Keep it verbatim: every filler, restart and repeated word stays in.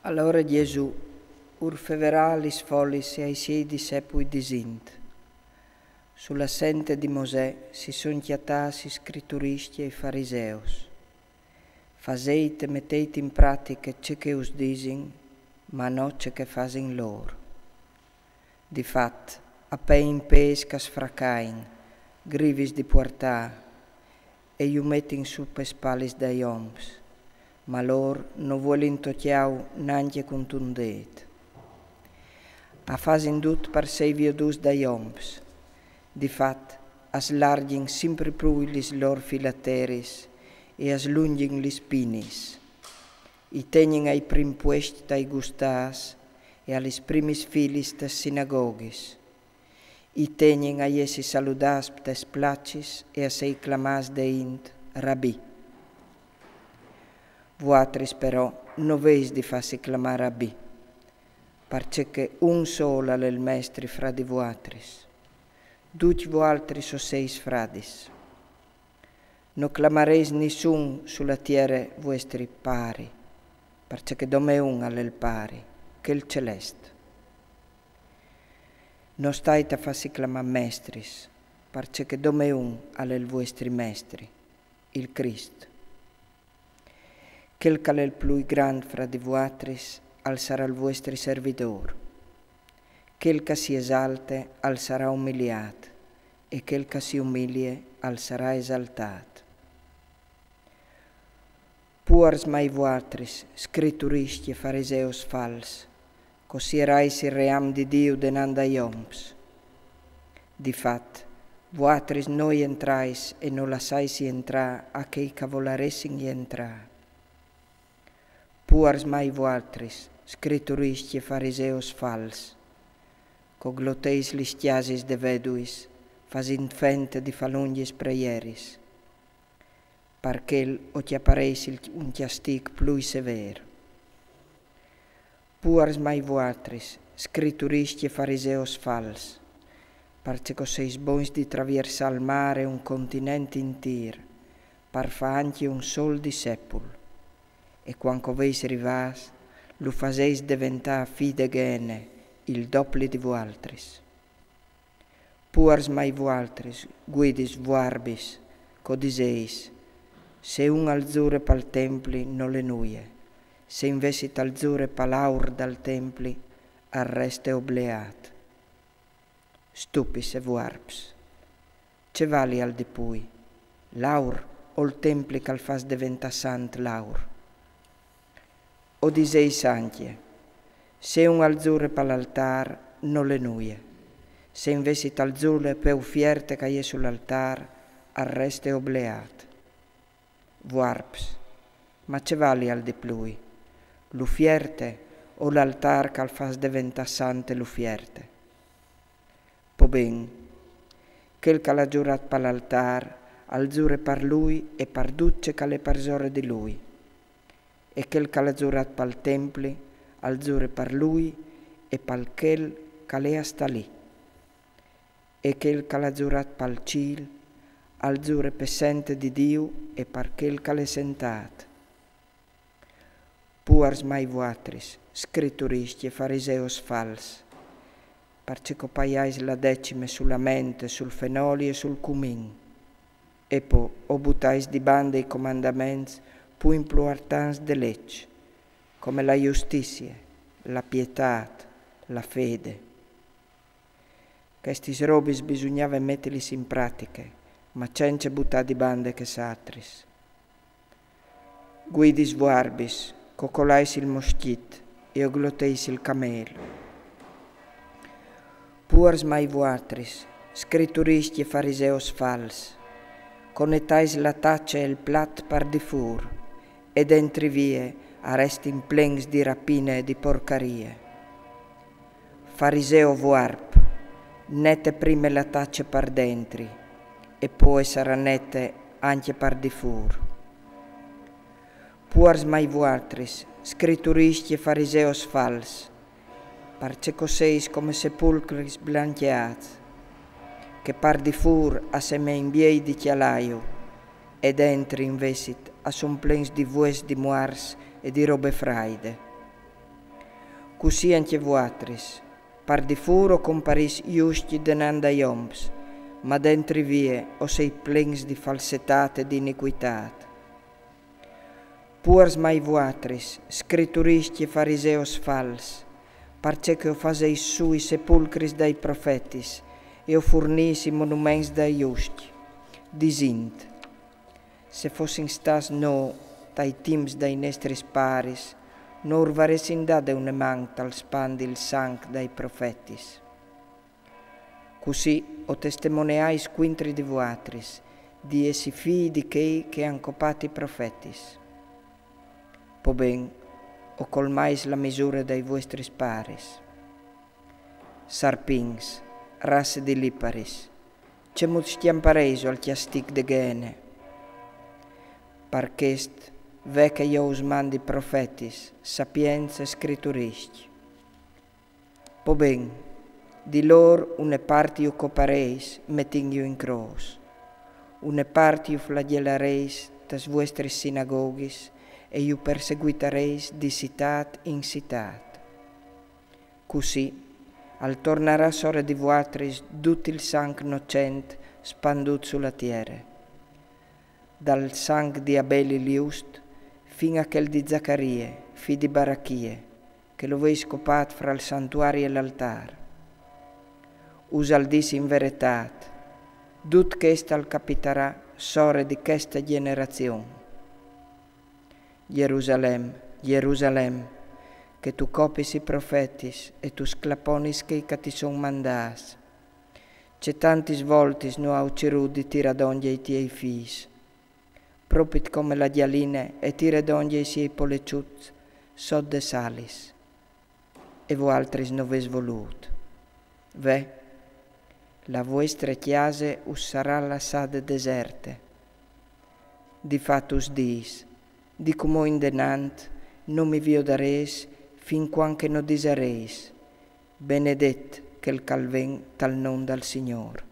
Alore Jesù ur feverà a lis folis e ai siei dissepui disint: Su la sente di Mosè si son cjatâts i scrituristi e i fariseus. Faseit e meteit in pratiche ce che us disin, ma no ce che fasin lôr. Di fat, a pein pês ch'a sfracain, grivis di puartâ, e ju metin su pes spalis dai oms, ma lôr no vuelin tocjâju nancje cuntun dêt. A fasin dut par sei viodûts dai oms. Di fat, a slargjin simpri plui lis lôr filateris e a slungjin lis pinis. I tegnin ai prin puescj tai gustâs e a lis primis filis tes sinagoghis. I tegnin a jessi saludâts tes placis e a sei clamâts de int Rabì. Vuatris però no veis di fâsi clamâ Rabì, parcè che un sôl al è il Mestri fra di vuatris. Ducj vualtris o seis fradis. No clamareis nissun su la tiere vuestri pari, parcè che dome un al è il Pari, chel celest. No stait a fâsi clamâ mestris, parcè che dome un al è il vuestri Mestri, il Crist. Chel ch'al è il plui grant fra di vuatris al sarà il vuestri servidôr. Chel ch'a si esalte al sarà umiliât, e chel ch'a si umilie al sarà esaltât. Puars mai vuatris, scrituristi e fariseus fals, ch'o sierais il ream di Diu denant dai oms. Di fat, vuatris no jentrais e no lassais jentrâ a chei ch'a volaressin jentrâ. Puars mai vuatris, scrituristi e fariseus fals, ch'o gloteis lis cjasis de veduis, fasint fente di fâ lungjis preieris. Par chel o cjapareis il, un cjastîc plui sevêr. Puars mai vuatris, scrituristi e fariseus fals, parcè ch'o seis bogns di traviersâ il mâr e un continent intîr, par fâ ancje un sôl dissepul. E cuant ch'o veis rivâts, lu faseis deventâ fi de ghene, il dopli di vualtris. Puars mai vualtris, guidis vuarbis, ch'o diseis: se un al zure pal templi, nol è nuie; se invezit al zure pal aur dal templi, al reste obleât. Stupis e vuarps! Ce valial di plui, l'aur o il templi ch'al fâs deventâ sant l'aur? O diseis ancje: se un al zure pal altâr, nol è nuie; se invezit al zure pe ufierte ch'a je sul altâr, al reste obleât. Vuarps! Ma ce valial di plui, l'ufierte o l'altâr ch'al fâs deventâ sante l'ufierte? Po ben, chel ch'al à zurât pal altâr, al zure par lui e par dut ce ch'al è parsore di lui. E chel ch'al à zurât pal templi, al zure par lui e pal chel ch'al è a stâ li. E chel ch'al à zurât pal cîl, al zure pe sente di Diu e par chel ch'al è sentât. Puars mai vuatris, scrituristi e fariseus fals, parcè ch'o paiais la decime su la mente, sul fenoli e sul cumin, e po o butais di bande i comandaments plui impuartants de leç, come la justizie, la pietât, la fede. Chestis robis bisugnave metilis in pratiche, ma cence butâ di bande chês altris. Guidis vuarbis, ch'o colais il moscjit e o gloteis il camêl. Puars mai vuatris, scrituristi e fariseus fals, ch'o netais la tace e il plat par di fûr, e dentri vie a restin plens di rapine e di porcarie. Fariseu vuarp, nete prime la tace par dentri, e po e sarà nete ancje par di fûr. Puars mai vuatris, scrituristi e fariseus fals, parcè ch'o seis come sepulcris blancjeâts, che par di fûr a semein biei di cjalâju, e dentri invezit a son plens di vues di muarts e di robe fraide. Cussì ancje vuatris, par di fûr o comparîs juscj denant dai oms, ma dentri vie o sês plens di falsetât e di iniquitât. Puars mai vuatris, scrituristi e fariseos fals, parcè che o fasês sù i sepulcris dai profetis e o furnîs i monuments dai juscj, disint: Se fossin stâts nô tai timps dai nestris paris, no ur varessin dade une man tal spandi il sanc dai profetis. Cussì o testemoneais cuintri di vuatris di essi fîi di chei che a àn copât i profetis. Po ben, o colmais la misure dai vuestris paris. Sarpins, rasse di liparis, cemût scjampareis al cjastic de Gheene? Par chest, ve che jo us mandi profetis, sapients e scrituristi. Po ben, di lôr une part ju copareis metintju in crôs, une part ju flagjelareis tas vuestris sinagoghis e ju perseguitareis di citât in citât. Cussì al tornarà sore di vuatris dut il sanc nocent spandût su la tiere, dal sanc di Abel il just fin a chel di Zacarie, fi di Barachie, che lu vês copât fra il santuari e l'altâr. Us al dîs in veretât, dut chest al capitarà sore di cheste gjenerazion. Jerusalem, Jerusalem, che tu copis i profetis e tu sclaponis chei che ti son mandâts. Ce tantis voltis no au cirût di tirâ dongje i tiei fîs, propit come la gjaline e tire dongje i siei poleçuts sot des alis. E vualtris no vês volût. Ve, la vuestre cjase us sarà lassade deserte. Di fat us dîs, di cumò indenant no mi viodarês fin cuant che no disareis: Benedet chel che al ven tal non dal Signôr.